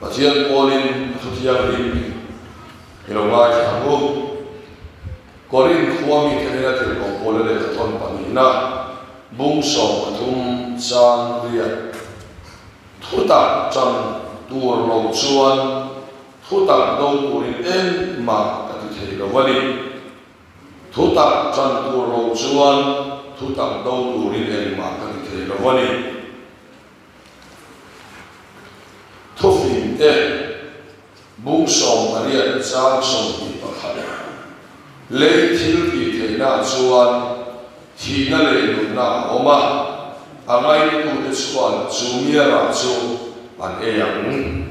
Pathian pawlin a thuthianghlim i lo ngaithla ang u. Korinth khua mite hnena tirhkoh Paula lehkha thawn pahnihna, bung 13 chang riat thutak chang tur lo chuan thutak do turin engmah ka ti thei lo a ni. Thutak chan tur lo chuan thutak do turin engmah ka ti thei lo a ni. Thufing te, bung 18 chang 21, Lei thil tih theihna ah chuan thihna leh nunna a awm a, a ngainatute chuan chu miarah chu an ei ang.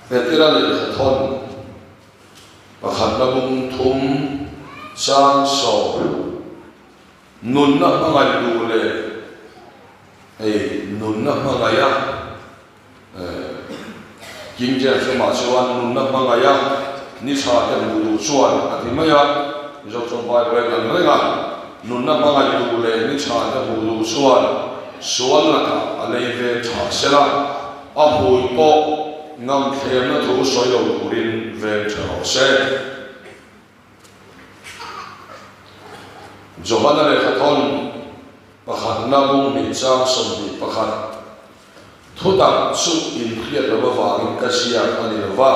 Petera lehkha thawn pakhatna bung thum chang sawm nunna hmangaih duh leh hei nunna hmangaiha King James lamah chuan nunna hmangaiha ni tha te hmuh duh chuan a ti mai a, Mizo chuan Bible a inang reng a, nunna hmangaih duh leh ni tha te hmuh duh chuan sual lakah a lei ve tha sela, a hmui pawh ngam thlemna thu sawi lo turin veng tha rawh se. Johana lehkha thawn pakhatna bung hnih chang 21. Thutak chu inhriat lo avangin ka ziak a ni lo va,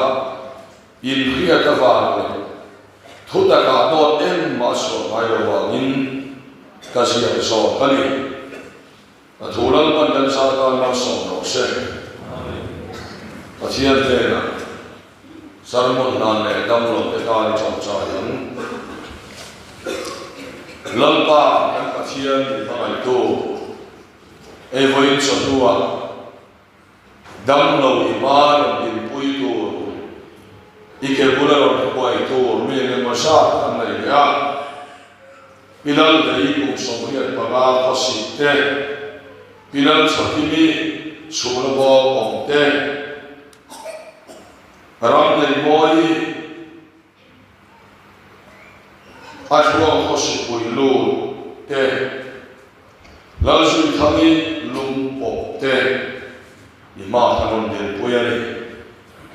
inhriat avang leh thutakah dawt engmah a chhuah ngai lo vangin ka ziak zawk a ni. A thu Lalpan kan zah tan malsawm rawh se. Pathian hnenah sermon hlan leh damlo te tan i tawngtai ang. Lalpa kan Pathian min hmangaihtu. Ei vawiin chawhnuah damlo i hma rawn dinpui tur, i ke bula rawn huai tur mi eng emaw zat kan nei leh a. Pi Lalhlei kum 85 khawsik te, Pi Lalchhakimi chhuna bawk awm te, Ramneihmawii, A thluang khawsipui lut te, Lalzuithangi lung pawp te i hma kan rawn dinpui a ni.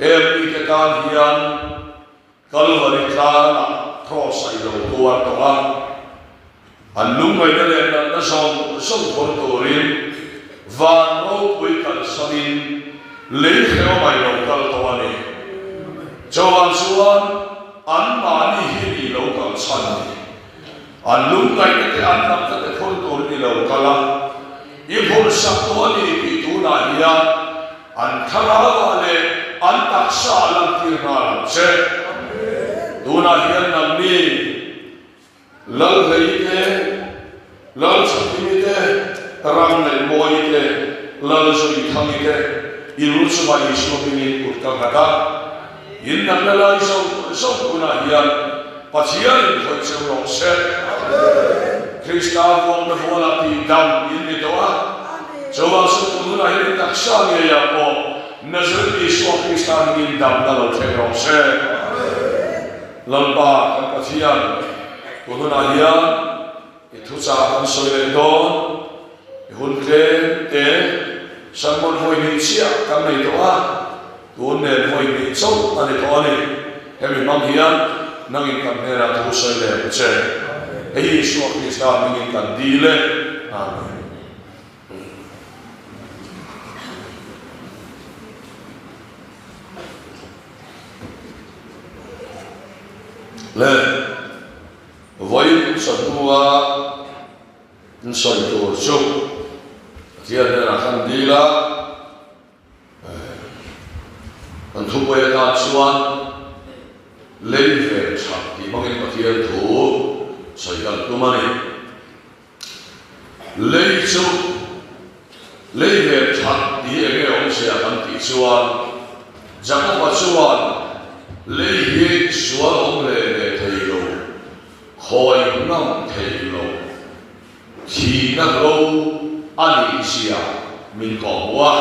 Heng mite tan hian Kalvari tlangah cross a i lo tuar tawh a, an lungngaihna leh natna zawng zawng phawr turin van ropui kalsanin lei hrehawm a i lo kal tawh a ni. Chuvang chuan anmahni hi i lo kal chhan a ni. An lungngaihna te an natna te phawr turin i lo kal a, i phurhsak tawh a ni tih tunah hian an thlarauah leh an taksa a lantir nghal ang che. Tunah hian nangni Lalhlei te, Lalchhakimi te, Ramneihmawii te, Lalzuithangi te, i lu chungah Isua hmingin kut ka nghat a. In natna lai zawng zawng tunah hian Pathianin khawih cheu rawh se. Krista vuakna vualah tihdam in ni tawh a, chuvang chu tun hunah hian in taksa ngeiah pawh Nazareth Isua Krista hmingin damna lo thleng rawh se. Lalpa kan Pathian, tun hunah hian i thuchah kan sawi leh dawn, i hun tlem te sermon vawi hnih chiah kan nei tawh a, tun nen vawi hnih chauh a ni tawh a ni. Hemi hmang hian nangin kan hnenah thu sawi leh ang che. Hei hi Isua Krista hmingin kan dil e. Amen. Le vawiin chawhnua an sawi tur chu Pathian hnenah khan dil a, kan thupui atan chuan lei ve tha tih hmangin Pathian thu sawi kan tum a ni. Lei chu lei ve that tih eng nge awmzia kan tih chuan Jakoba chuan lei hi sual awm hle hle thei lo, khawi ngam thei lo, thihna hlo a nih zia min kawhhmuh a.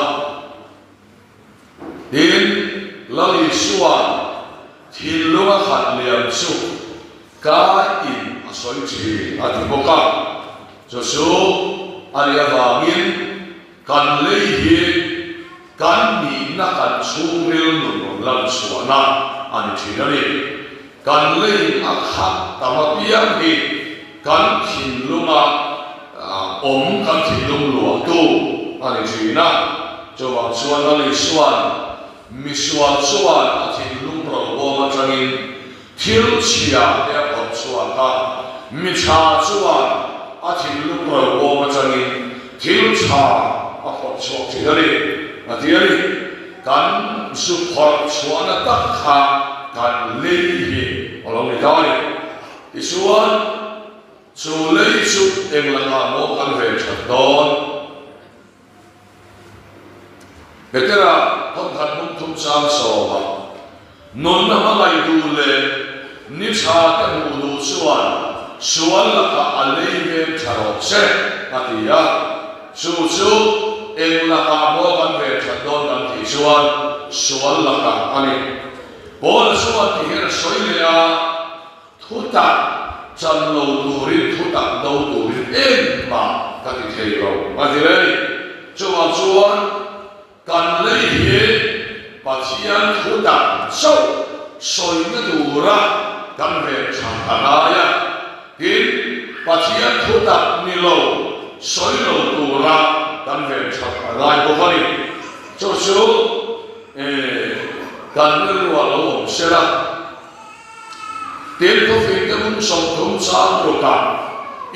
Tin, Lal Isua'n thinlung a khat liam chu ka in a sawi thin a ti bawk a. Chu chu a nih avangin kan lei hi kan nihna kan chhungril nun rawn lan chhuahna a ni thin a ni. Kan leiin a khat tam apiang hi kan thinlunga awm kan thinlung luahtu a ni thin a. Chuvang chuan Lal Isua'n misual chuan a thinlung rawlbawm atangin Thil chhia te a phawrh chhuak a, mi tha chuan a thinlung rawlbawm atangin thil tha a phawrh chhuak thin a ni, a ti a ni. Kan zu phawrh chhuahna tak kha kan lei hi a lo ni ta a ni. Tichuan, chu lei chu eng lakah maw kan ven that dawn? Petera thawmkhat hmung thum chang sawma nunna hmangaih duh leh ni tha te hmuh duh chuan sual lakah a lei veng tha rawh che a ti a. Chu chu eng lakah maw kan ven that dawn kan tih chuan sual lakah a ni. Paula chuan ti hian a sawi leh a. Thutak chan lo turin thutak do turin engmah ka ti thei lo a ti le ni. Chuvang chuan kan lei hi Pathian thutak chauh sawina tura kan ven tha a ngai a, tin Pathian thutak ni lo sawi lo tura kan ven that a ngai bawk a ni. Chu chu kan rilruah lo awm sela. Tin, Thufing te hmun 30 chang ruk a,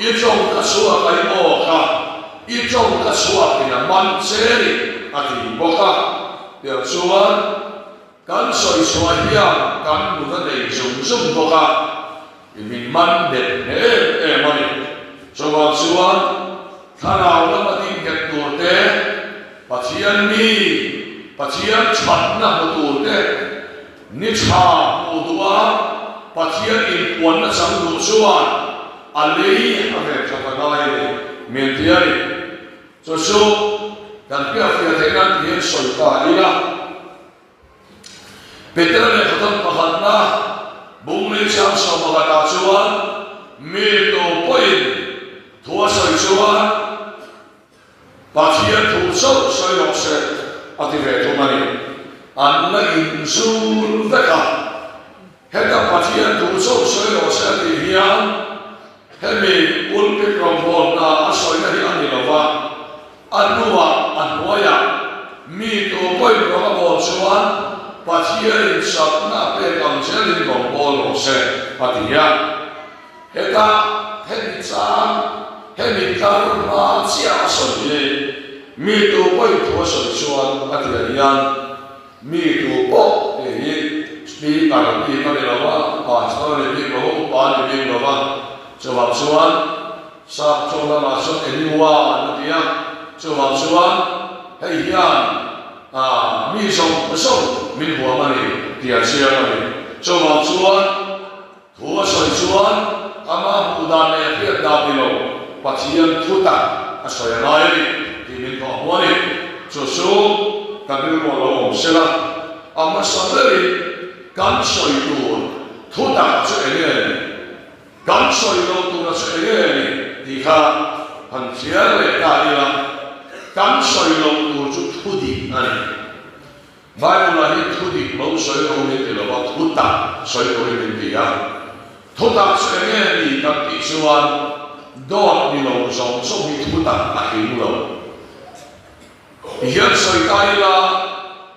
I tawng ka chhuak a i awk a, i tawng ka chhuak in a man che ni, a ti bawk a. Tiang chuan kan sawi chhuah hian kan nun a nei zung zung bawk a, i min man bet hle em em a ni. Chuvang chuan thlarau lama ding nghet tur te, Pathian mi, Pathian thatna hmu tur te, Ni tha hmuh duh a, Pathian inpuanna chang duh chuan a lei a ve tha ta ngai a ni, min ti a ni. Chu chu kan hriatfiah theih nan ti hian sawi ta ila. Petera lehkhathawn pakhatna bung lei chang chho pakhatah chuan mi tu pawhin thu a sawi chuan, Pathian thu chauh sawi rawh se a ti ve thung a ni. An la inzul vek a. Heta Pathian thu chauh sawi rawh se a tih hian hemi pulpit rawngbawlna a sawina hi a ni lo va, a hnuah a hnuaiah mi tu pawhin rawng a bawl chuan Pathianin chakna a pek ang zelin rawngbâwl rawh se a ti a. Heta hemi chang, hemi kar hma chiah a sawi hi mi tu pawhin thu a sawi chuan a ti ah hian mi tu pawh tih hi speaker bik a ni lo va, pastor a ni bik lo va, upa a ni bik lo va, chuvang chuan sap tawng lamah chuan anyone a ti a, chuvang chuan hei hian mi zawng zawng min huam a ni tih a chiang a ni. Chuvang chuan. Thu a sawi chuan ama hmuh dan leh a hriat dan ni lo, Pathian thu tak a sawi a ngai a ni tih min thawh hmu a ni. Chu chu kan rilru a lo awm sela, a hmasa berin kan sawi tur thu tak chu eng nge ni, kan sawi lo tura chu eng nge ni tih kha han thliar leh ta ila, kan sawi loh tur chu thu dik a ni. Bible-ah hian thu dik lo sawi ro min ti lo va, thu tak sawi turin min ti a. Thu tak chu eng nge ni kan tih chuan dawt ni lo zawng zawng hi thu tak a hling lo. Tihian sawi ta ila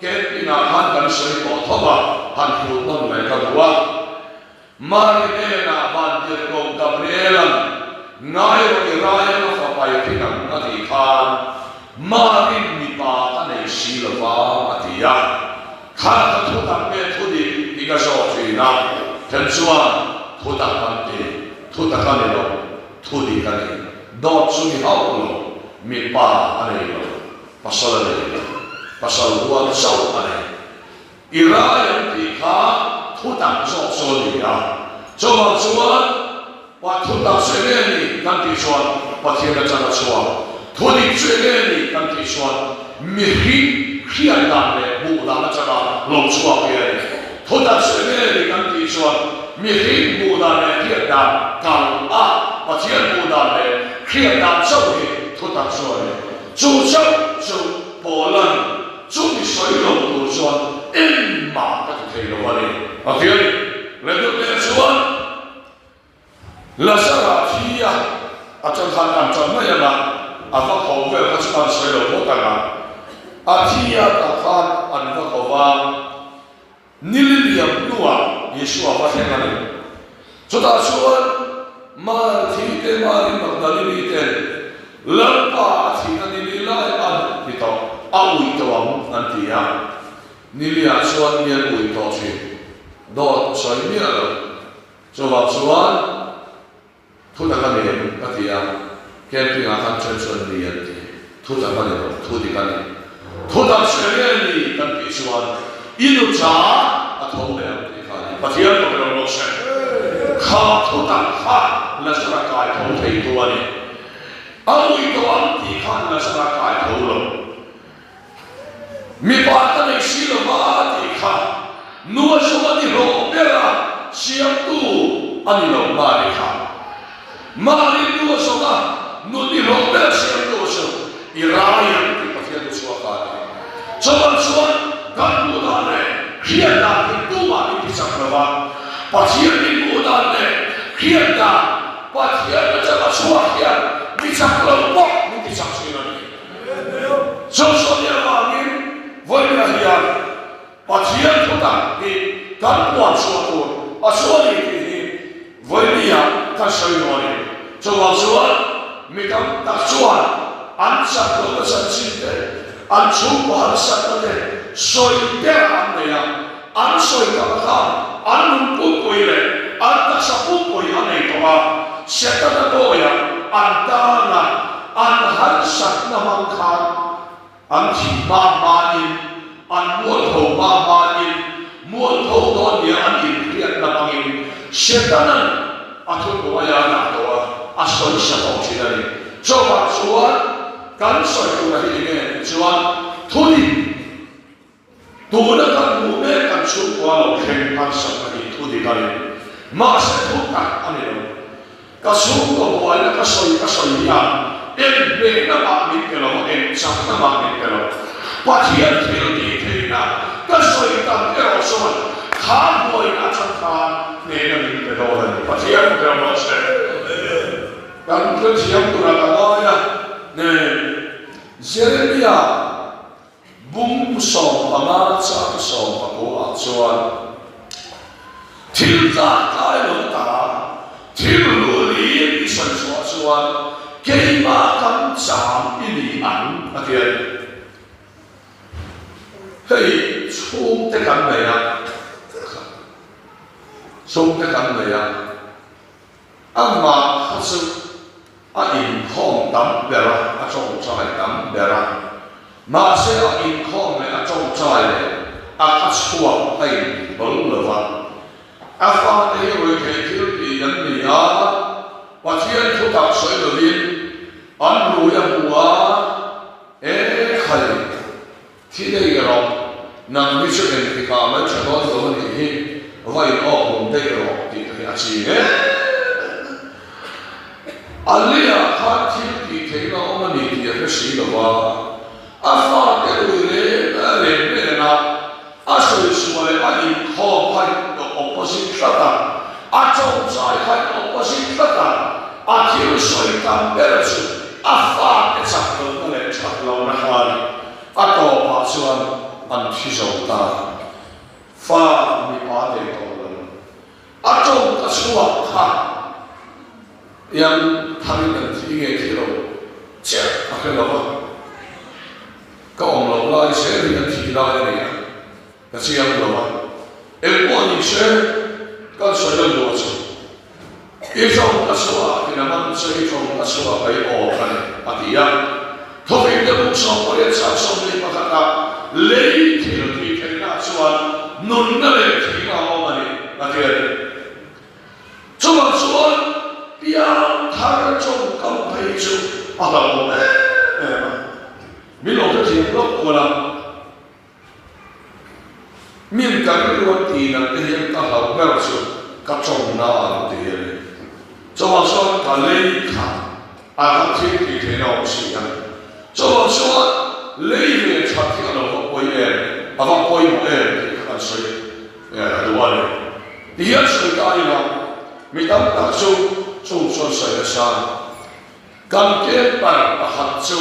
camping-ah khan kan sawi tawh tho va, han hrut nawn mai ka duh a. Mari hnenah Vantirhkoh Gabriela'n ngai rawh i rai anga fapa i thin ang a tih khan Mari'n mipa ka nei si lo va a ti a. Kha ka thu tak nge thu dik tih ka zawh thin a, then chuan thu tak kan ti, thu tak a ni lo, thu dik a ni, dawt chu ni hauh lo, mipa a nei lo, pasal a nei lo, pasal hual chauh a nei. I rai an tih kha thu tak zawk chu a ni a, chuvang chuan Pa thu tak chu enge a ni kan tih chuan Pathian atanga chhuak thu dik chu enge a ni kan tih chuan mihring hriat dan leh hmuh dan atanga lo chhuak hi a ni. Thu tak chu enge a ni kan tih chuan. Mihring hmuh dan leh hriat dan kal a, Pathian hmuh dan leh hriat dan chauh hi thutak chu a ni. Chu chauh chu Paula'n chumi sawi lo tur chuan engmah ka ti thei lo a ni. A ti a ni. Leduh leh chuan Lazara thi a a ṭan khan an ṭan mai ang a, a va ko vel kha chu an sawi lo phawt ang a, a thi a tah khan an va ko va. Nili liam hnuah Isua va thleng a ni. Chutah chuan Marthi te, Mari Magdalini ten Lalpa a thihna nili lai an ti tawh, a ui tawh ang an ti a. Niliah chuan mi an ui tawh thin, dawt sawi miah lo. Chuvang chuan Thu tak a ni em? ka ti a, camping ah khan chen chuan ni an ti. Thu tak a ni lo, thu dik a ni. Thu tak hre nge ni kan tih chuan i nu cha a tho leh ang tih kha a ni. Pathian ka pe lo rawh se. Kha thu tak kha Lazara kai tho thei tu a ni. A ui tawh ang tih khan Lazara kai tho lo. Mipa ka nei si lo va tih kha nu a zawng a ni hlawh ber a, siamtu a ni lo Mari kha. Mari nu a zawng a, nu ni hlawh ber a siamtu chu i rai ang tih Pathian thu chhuak a ni. Chuvang chuan kan hmuh dan leh hriat dan hi tumah min ti chak lo va, Pathian min hmuh dan leh hriat dan Pathian atanga chhuak hian mi chak lo pawh min ti chak thin a ni. Chawlhsawmi avangin vawiinah hian Pathian thutak hi kan puan chhuah tur a chuan ni tih hi vawinia kan sawi dawn a ni. Chuvang chuan mi tam tak chuan an chak lohna chanchin te, an chhungkaw harsatna te sawi ber an nei a, an sawi tak khan an nun pumpui leh an taksa pumpui a nei tawh a, Setana bawiah an tan a, An harsatna hmang khan an thi hma hmain, an mualpho hma hmain, mualpho dawn nia an inhriatna hmangin Setana'n a thuhnuaia a dah tawh a, a sawisa tawh thin a ni. Chuvang chuan kan sawi tura hi enge tih chuan thudik Tuna kan hmuh mek kan chhungkua lo thleng harsatna hi thu dik a ni. Mahse thu tak a ni lo. Ka chhungkaw buaina ka sawi ka sawi hian eng hnehna mah min pe lo a, eng chakna mah min pe lo. Pathian thil tih theihna ka sawi tam erawh chuan kha buaina atang khan hnehna min pe dawn a ni. Pathian hmu ber rawh se. Kan hrethiam tura ka ngai a, Jeremia Bung 15 chang 19 ah chuan thil tlak tlai lo ta, thil hlu lim i sawi chhuah chuan keimah kan cham i ni ang a ti a ni. Hei chhungte kan nei a, chhungte kan nei a, amah kha chu A inkhawm tam ber a, a tawngtai tam ber a. Mahse a inkhawm leh a tawngtai leh a ka chhuak a inbawl lo va. A fate hi ruihtheih thil tih an ni a, Pathian thu tak sawi lovin an rui a hmu a, E khai, thi daih rawh, nang hi chu engtikah mai tha dawn lo a nih hi, va in awk hlum daih rawh tih te hi a ching em em a. Alia khan thil tih theihna awm a ni tih a hre si lo va, a fate rui reng reng nen a, a sawi suah leh a inkhawm kha in opposite tlat a, a chawngchai kha in opposite tlat a, a thil sawi tam ber chu a fate chak lohna leh that lohna kha a ni. A tawpah chuan an thi zo ta. Fa mipa nei tawh lo. A tawng ka chhuak kha iang tharin an thi nge thi lo chiah a hre lo va, ka awm loh lai zel hi an thi lai a ni a, ka chiang lo va, engpawh ni se kan sawi lan duh a chu. I tawng ka chhuah in a man che, i tawng ka chhuah ka i aw ka ni, a ti a. Thawhrim te buk 80 chang 21 ah lei thil tih theihna chuan nunna leh thihna a awm a ni, a ti a ni. Chuvang chuan piang thar tawngkam phei chu a hlauhawm em em a, min lo hrethiam lawk kual a. Min kan ruat tih nat te hian ka hlauh ber chu. ka tawngna ang ti hi a ni. Chuvang chuan ka lei kha a ram thil tih theihna a awm si a. Chuvang chuan lei ve that hi a lo va pawi em, a va pawimawh em tih kha kan sawi a duh a ni. Ti hian sawi ta ila mi tam tak chu chung chuan sawi nasa. Kan camper pakhat chu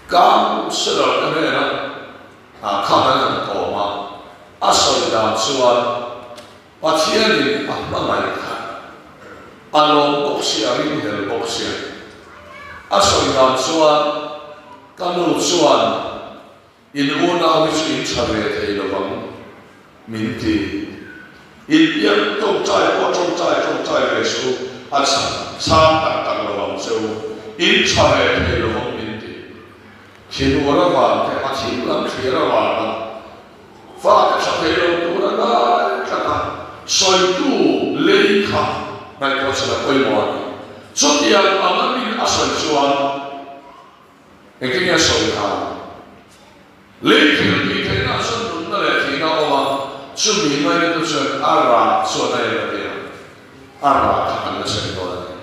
councillor te hnena khan an han kawm a, a sawi dan chuan Pathianin a hmangaih kha a lawm bawk si, a ringhlel bawk si. A sawi dan chuan ka nu chuan In unau hi chu in tha ve thei lo vang min ti. In piang tawngtai pawh tawngtai tawngtai ve suh u, a chhang tak tak lo vang che u. In tha ve thei lo vang min ti. Thinur avang te, a thim lam thlir avanga fate tha thei lo tur a lai tlat a, sawitu lei kha ngaihtuah chhan a pawimawh a ni. Chutiang anga min a sawi chuan Engtin nge a sawi kha? Lei thil tih theihna chuan nunna leh thihna a awm a, chumi ngainatu chuan a rah chuan a en a ti a, a rah kha kan la sawi dawn a ni.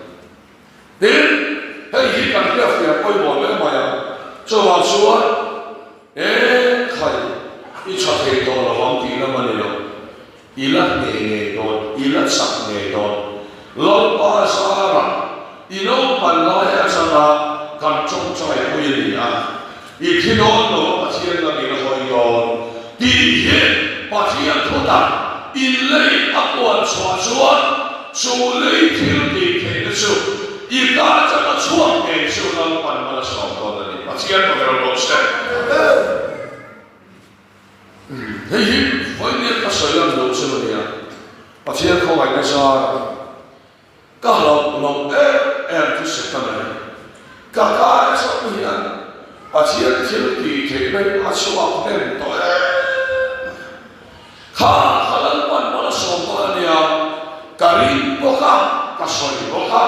Tin, hei hi kan hriatfiah pawimawh hle mai a, chuvang chuan e khai i tha thei tawh lo ang tih lam a ni lo, i la hneh ngei dawn, i la chak ngei dawn. Lalpa zara i naupan lai atanga kan tawngtai pui a ni a, i thi dawn lo a Pathian lam in a hawi dawn tih hi Pathian thutak in lei a puan chhuah chuan chu lei thil tih theihna chu i ka atanga chhuak ngei chu Lalpan mal a sawm dawn a ni. Pathian ka ber rawh se. Hei hi vawiin ka sawi lan loh chu a nia, Pathian khawngaihna zar ka hlauh loh em em chu se ka nei. Ka kai chauh hian Pathian thil tih theihna hi a chhuak hnem tawh em mai. Kha ka Lalpan mal a sawm dawn a nia, ka ring bawk a, ka sawi bawk a,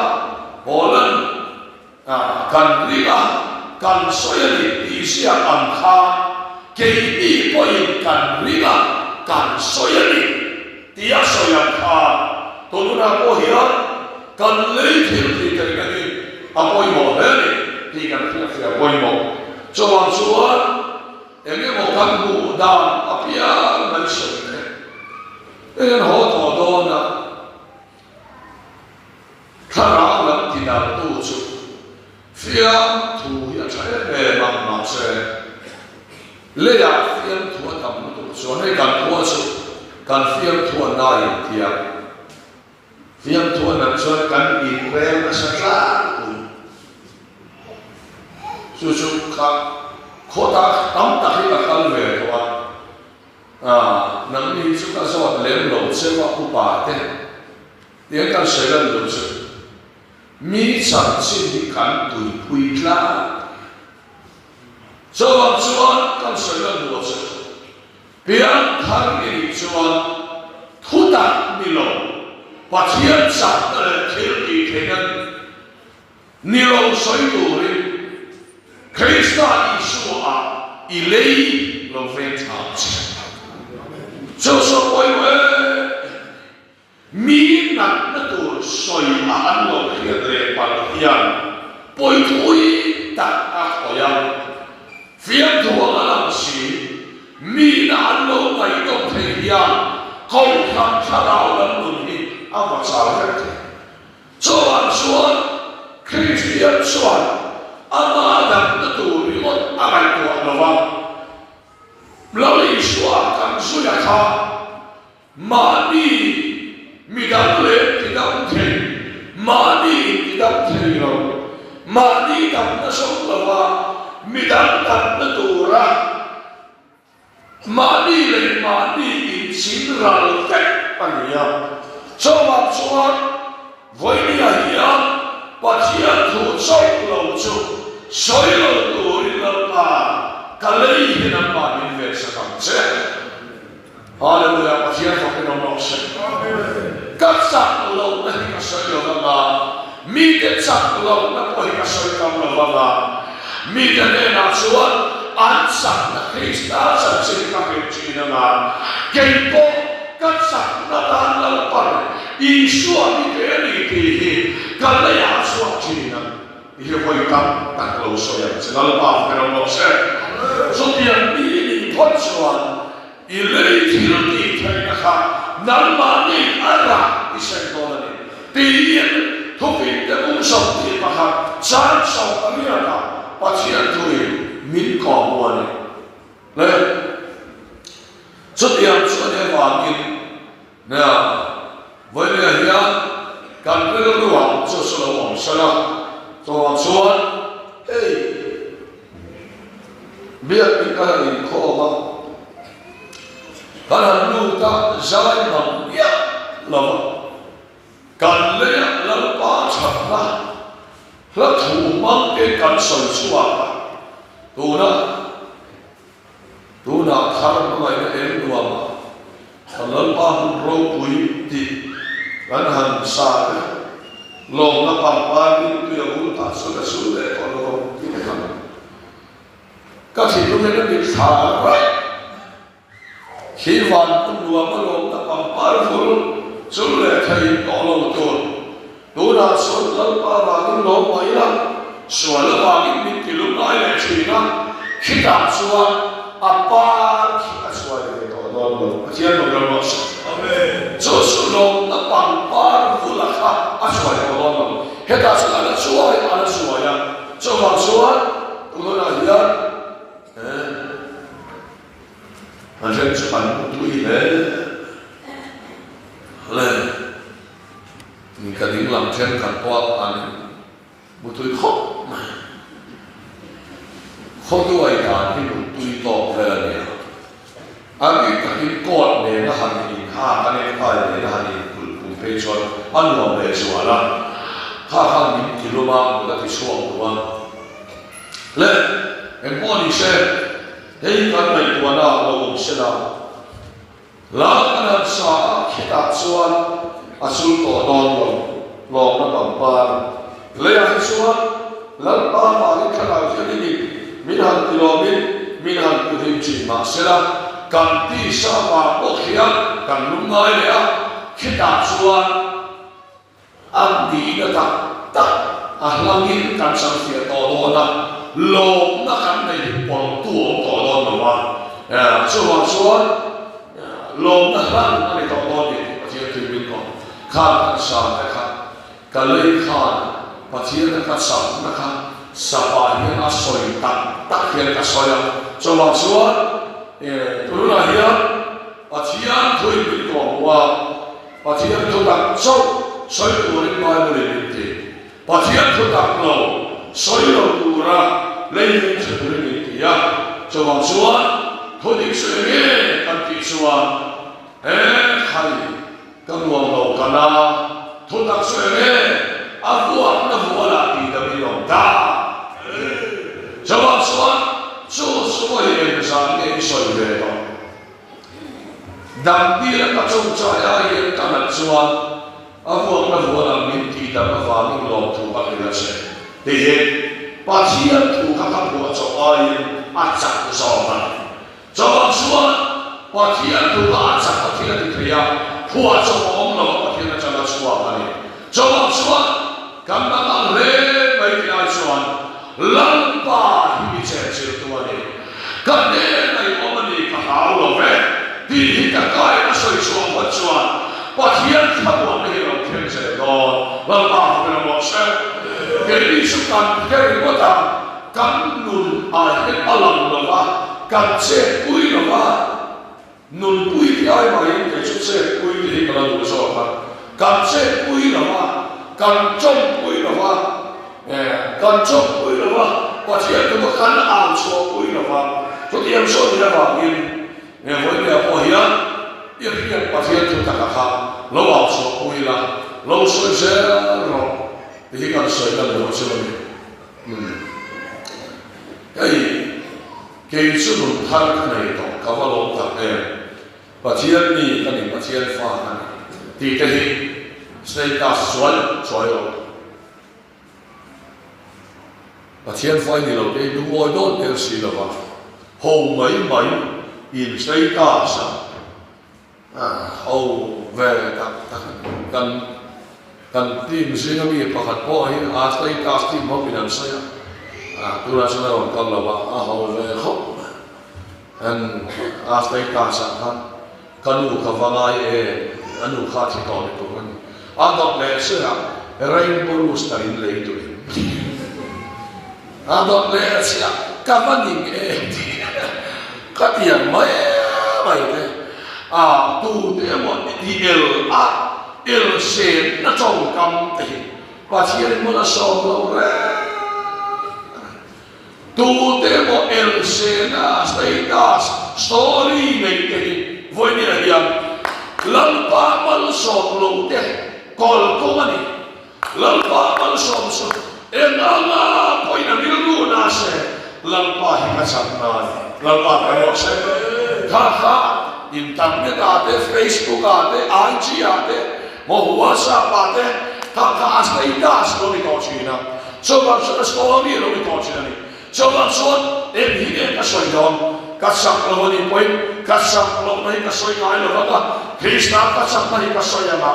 Holland Kan ring a, kan sawi a ni tih ziak ang khan keini pawhin kan ring a, kan sawi a ni tih a sawi ang khan tunah pawh hian kan lei thil tih theihna hi a pawimawh hle a ni tih kan hriatfiah pawimawh. Chuvang chuan eng emaw kan hmuh dan apiang mai sawi te, hei an haw tawh dawn a. Thlarau lam ti dangtu chu fiamthu hi a tha em em a, mahse leiah fiamthu a tam lutuk chuan hei kan khua chu kan fiamthu a nai in tia, fiamthu a nat chuan kan inrel nasa tlangpui. Chu chu kha khawtah tam tak hi ka kal ve tawh a. A, nangni hi chu ka zawt lem lo cheu a upa te, tiang kan sawi lan lo chu. Mi chanchin hi kan tuipui tlang. Chuvang chuan kan sawi lan lo che. Piang thar i nih chuan thu tak ni lo, Pathian chakna leh thil tih theihna ni lo sawi turin Krista Isua-ah i lei lo veng thla che. Chu saw pawimawh em em a ni. Mi natna tur sawi a an lo hriat leh palh hian pawithui tak a khawih a, fiamthu ang a lang si. Mi na an lo ngaihdawm thei hian Kohhran thlarau lam nun hi a va chau vek thei. Chuan chuan Kristian chuan ama damna tur ringawt a ngaihtuah lo va, Lal Isua kan zui a kha mahni midang leh tidam thei, mahni intidam thei lo, mahni damna zawng lova midang damna tura Mahni leh mahni inchhin ral vek a ni a. Chuvang chuan vawinia hian Pathian thu chauh lo chu sawi lo turin Lalpa ka lei hi nangmah min ven sak ang che. Hallelujah Pathian fakin awm rawh se. Ka chak lohna hi ka sawi lo vang a, mite chak lohna pawh hi ka sawi tam lo vang a, mite hnenah chuan an chakna Krista chanchin ka hrilh thin ang a, kei pawh. Ka chakna tan Lalpan Isua hi pe a ni tih hi ka leiah a chhuak thin a, i hi vawi tam tak lo sawi ang che. Lalpa fak ram rawh se. Chutiang mi i nih phawt chuan i lei thil tih theihna kha nangmahni a rah i seng dawn a ni tiin thupin te bung 21 chang 18 ah Pathian thuin min kawm a ni. Le, chutiang chu a nih avangin nia vawinia hian kan rilruah chu chu lo awm sel a, chuvang chuan hei biakin kan han inkhawm a, kan han lut a zai mang miah lo va, kan leiah Lalpa thatna Hla thu hmang te kan sawi chhuak a, tuna tunah thar hmangaihna eng nuam ah kan Lalpa hmun ropui tih kan han sa te, lawmna pangpar ringtui a bul tah chu ka chhun leh tawh lo ang tih te khan ka thinlung hian a mitthla raih. Khi van hmun nuam a lawmna pangpar vul chul leh thei tawh lo tur. Tunah chuan Lalpa vangin lawm mah ila, sual avangin min ti lungngai leh thin a, khitah chuan a par khi a chhuai ve tawh dawn lo. Pathian lo ram rawh se. Chu chu lawmna pangpar vula kha a chhuai tawh dawn lo. Hetah chuan a la chuai a la chuai a, chuvang chuan tunah hian A then chu an mutui hle hle. Ka ding lam thenkhat pawh an mutui khawp mai. Khawduai dan hi mutui tawk vel a nia. A bik takin coat nena han inhak a necktie nena han inkulh pum phei chuan a nuam leh zual a. Kha khan min ti lum a, mut a ti chhuak duh a. Le, engpawh ni se, hei kan ngaihtuahna ah lo awm se la, la kan han sa a, khitah chuan a chul tawh dawn lo, lawmna pangpar. Leiah hi chuan Lalpa vangin thlarau hian i nih, min han ti lawmin min han ti hlim thin mah se la, kan tisa vang pawh khian kan lungngai leh a, khitah chuan A nihna tak tak a hlangin kan changfiah tawh dawn a, lawmna kan nei hi pawltu a awm tawh dawn lo a, chuvang chuan lawmna hlang a ni tawh dawn ni tih Pathian thil min kawm khan kan sam te kha ka lei khan Pathiana ka chakna kha sapa hian a sawi tak tak hian ka sawi a, chuvang chuan tunah hian Pathian thuin min kawm a. Pathian thu tak chauh sawi turin Bible in min ti. Pathian thu tak lo sawi lo tura leilung che turin min ti a. Chuvang chuan thu dik chu eng nge kan tih chuan he khai ka nuam lo ka na, thu tak chu eng nge a vuakna vualah tih dam in awm ta. Chuvang chuan chu chu vawi engzah nge i sawi ve tawh? Dangtir a ka chawngchai aiin ka nat chuan a vuakna vualah min tihdam avangin lawmthu ka hrilh a che. Tihin Pathian thu kha ka phuah chawp aiin a chak zawk a ni. Chuvang chuan Pathian thu kha a chak a thil a ti thei a, phuah chawp a awm lo a Pathian atanga chhuak a ni. Chuvang chuan kan dang ang hle mai tih ai chuan Lalpa hi mi chenchiltu a ni. Ka hnena i awm a ni ka hlau lo ve tih hi ka kai a sawi chhuah hmat chuan Pathian thlamuanna hi a lo thleng zel dawn. Lalpa fak ila mawh se. Keini chu kan hre ringawt a, kan nun ah hian a lang lo va, kan chetpui lo va. Nunpui tih ai mahin kei chu chetpui tih hi ka la duh zawk a, kan chetpui lo va, kan tawngpui lo va, kan tawngpui lo va, Pathian tuma kan au chhuahpui lo va, chutiang sawn hi avangin he vawinia pawh hian i hriat Pathian thu taka kha lo au chhuahpui la, lo sawi zel rawh tih hi kan sawi lan duh chu a ni. Hei. Kei chu nun thar ka nei tawh, ka va lawm tak em? Pathian mi ka ni, Pathian fa ka ni tih te hi status chuai chuai lo. Pathian fa i ni lo te hi lungawi dawn hmel si lo va, ho mai mai in status a. ho ve tak tak kan kan team zinga mi pakhat pawh hi a status team ho in an sawi a, ah tunah chuan a rawn kal lo a, a ho ve khawp mai. Kan a status ah khan ka nu ka va ngai e a nu kha a thi tawh ni tur a ni. A dawt leh chiah Rainbow Rooster in lei duh em? A dawt leh chiah ka va ning em tih ka tiang mai mai te a tute emaw i el a el senna tawngkam te hi Pathian in hmun a sawm lo reng reng. Tute emaw el sena status story nei te hi vawinia hian Lalpa malsawm lo te kawl kawng a ni. Lalpa malsawm chu eng anga pawhin a rilru na se Lalpa hi ka chak na a ni. Lalpa ka rawh se. Kha kha internet ah te, Facebook ah te, IG ah te, maw WhatsApp ah te kha kha a status lo ni tawh thin a. Chuvang chuan a story lo ni tawh thin a ni. Chuvang chuan eng hi nge ka sawi dawn? Ka chak lo a nih pawhin ka chak lohna hi ka sawi ngai lo vang a, Krista ka chakna hi ka sawi ang a,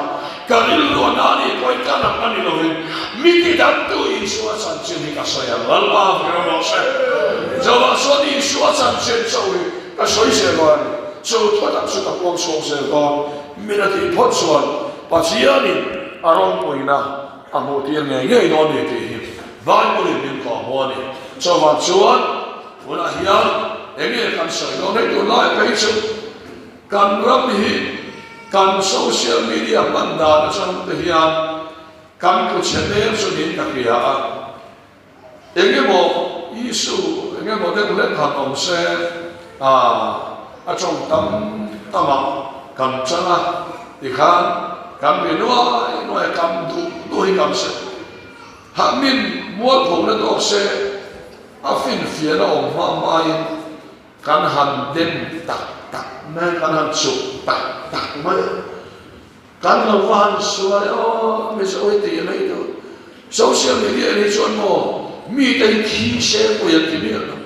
ka rilru a na a nih pawhin ka nat a ni lovin mi tidamtu Isua chanchin hi ka sawi ang. Lalpa hmel rawh se. Chuvang chuan Isua chanchin chauh hi ka sawi zel dawn a ni. Chu thutak chu ka puang chhuak zel dawn. Min a tih phawt chuan Pathianin a ropuina A hmuh tir ngei ngei dawn ni tih hi Bible in min kawh hmu a ni. Chuvang chuan tunah hian eng nge kan sawi dawn hei tunlai phei chu kan ram hi kan social media hman dan atang te hian kan tlu chhe mek chu niin ka hria a. Eng emaw issue eng emaw deuh hlek han awm se a a tawng tam tam ah kan chang a tikhan kan ri nuai nuai a kam duh duh hi kam se hah min mualpho na tawk se a finfiahna awm hma hma in kan han den tak tak mai kan han chuk tak tak mai a. Kan lo va han sual e aw, Mizo hi tih mai tur. Social media hi chuan maw mite hi thi se pui an ti miah lo.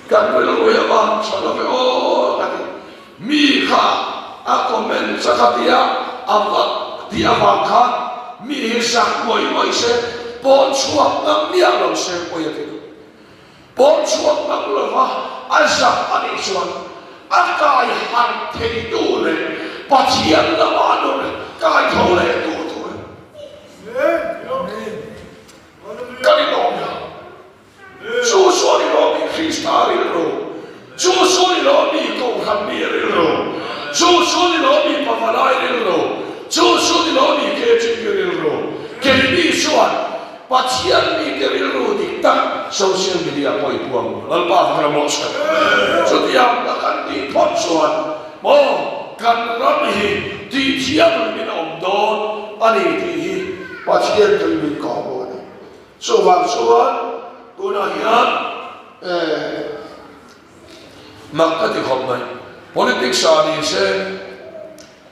Kan rilru hi a va han tha lo ve aw ka ti. Mi kha a comment cha kha tia a va tih avang khan mi hi zak ngawih ngawih se, pawn chhuak ngam miah lo se pawi a ti lo. Pawn chhuak ngam lova a zak a nih chuan a kai harh theitu leh Pathian lama nun kai tho leh tu tur kan inawm a. Chu chu a ni lo mi Krista rilru, chu chu a ni lo mi Kohhran mi rilru, chu chu a ni lo mi Pavalai rilru, chu chu a ni lo mi KTP rilru. Keini chuan Pathian mite rilru dik tak social media pawh i puang Lalpa ka ram rawh se. Chutiang ka kan tih phawt chuan maw kan ram hi tih thiam min awm dawn a ni tih hi Pathian tui min kawh hmuh a ni. Chuvang chuan tunah hian eh mak ka ti khawp mai. Politics ah ni se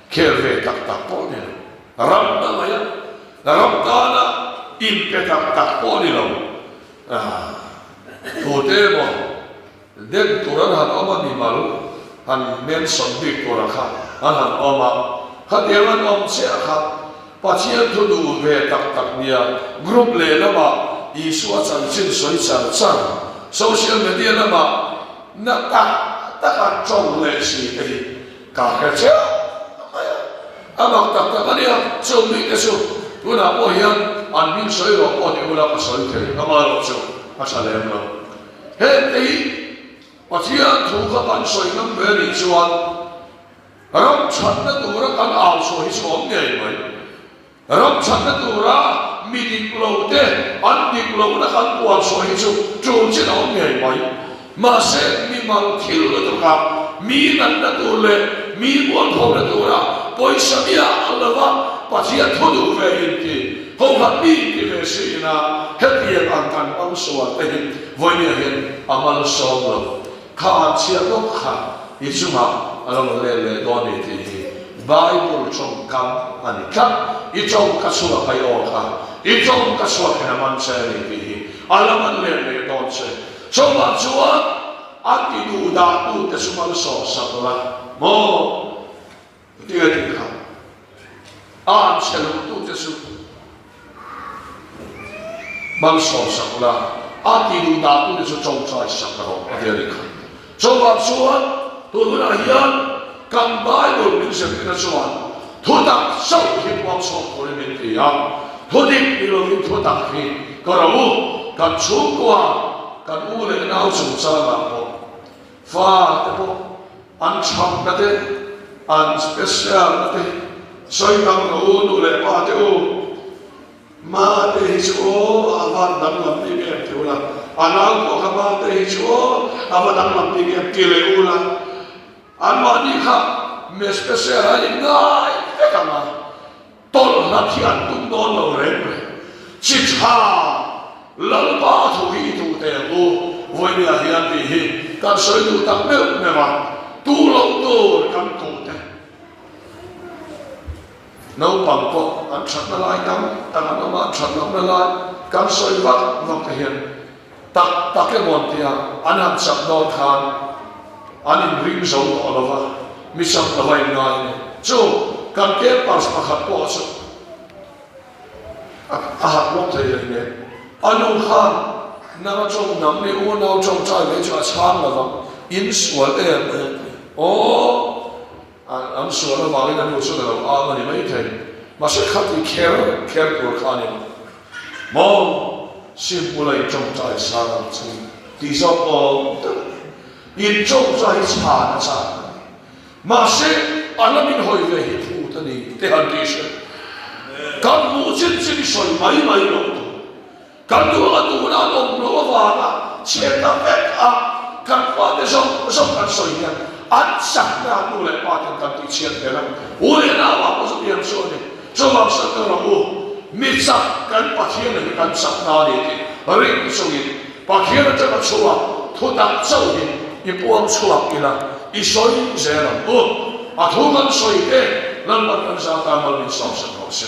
khel ve tak tak pawh ni lo. Ram na mai a, ram tana inpe tak tak pawh a ni lo. Tute emaw den tur an han awm a, mimal han mention bik tura kha an han awm a, khatiang an awm chiah kha Pathian thu duh ve tak tak nia group lehlamah Isua chanchin sawi char char, social media lamah na tak taka tawng leh si te hi Ka hre chiah mai a, a mak tak tak a nia, chu mite chu tunah pawh hian an hming sawi rawh pawh ti ula ka sawi thei, amaherawh chu a tha lem lo. Hengte hi Pathian thu kha kan sawi ngam ve nih chuan ram thatna tura kan au chhuah hi chu awm ngei mai. Ram thatna tura mi dik lo te an dik lohna kan puan chhuah hi chu tul chin a awm ngei mai. Mahse, mimal thil lutuk a, mi natna tur leh mi mualphona tura pawisa miah lova Pathian thu duh ve inti, Kohhran mi inti ve si ina hetiang ang kan hmang sual te hi vawinia hian a malsawm lo. Kha an chhiat lawk kha i chungah a lo let leh dawn ni tih hi Bible tawngkam a ni tlat. I tawngka chhuak a i aw kha, i tawngka chhuak hian a man che a ni tih hi a la man let leh dawn che. Chuvang chuan a ti duh dah tute chu malsawm sak la maw? Tia tih kha a chhe lo tute chu malsawm sak la, a ti duh dah tute chu tawngtai sak rawh a ti a nih kha. Chuvang chuan tun hunah hian kan Bible min zirtirna chuan thutak chauh hi puang chhuak turin min ti a, thudik ni lovin thutak hi ka ro u, kan chhungkua, kan u leh nau chungchangah pawh Fa te pawh an chhakna te, an special na te sawi tam lo u, nu leh pa te u, Ma te hi chu aw a va danglam bik em ti ula, a nau pawh kha ma te hi chu aw a va danglam bik em ti leh ula, anmahni kha mi special a in ngai vek ang a. Tawlh hlat hi an tum dawn lo reng reng. Chi tha Lalpa thu hi i duh teh ang u, vawinia hian tih hi kan sawi duh tak meuh meuh a, tu loh tur kan tuh te. Naupang pawh an thatna lai tam tak an awm a, an that lohna lai kan sawi vak vak te hian tak tak emaw an tia an han chak dawn khan an inring zo tawh lo va, mi chak lo a inngai a ni. Chu kan campus pakhat pawh chu a hat lawk thei leh nen. A nu khan nanga tawng nang ni unau tawngtai ve chu a chhang lo vang, in sual em em aw. An sual avangin a nu chuan a lo ang a ni maithei. Mahse khati kher kher tur kha a ni lo. Maw? Simple a intawngtai sang ang chu tih zawk awm tak a ni. Intawngtai hi chhan a chak a ni. Mahse a lam inhawi ve hi phut a ni te han tih hre. Kan hmuh chin chin i sawi mai mai lo tur. Kan duh a duhna an awm loh avanga chhe ta vek a, kan fate zawng zawng kan sawi hian an chakna nu leh pa ten kan tih chhiat hmel a, u leh nau ah pawh chutiang chu a ni. Chuvang sawi ta rawh u, mi chak kan Pathian hi kan chakna a ni tih ring chungin Pathian atanga chhuak thutak chauhin i puang chhuak ila i sawi zel ang u. A thu kan sawi te Lalpan kan zata mal min sawmsak rawh se.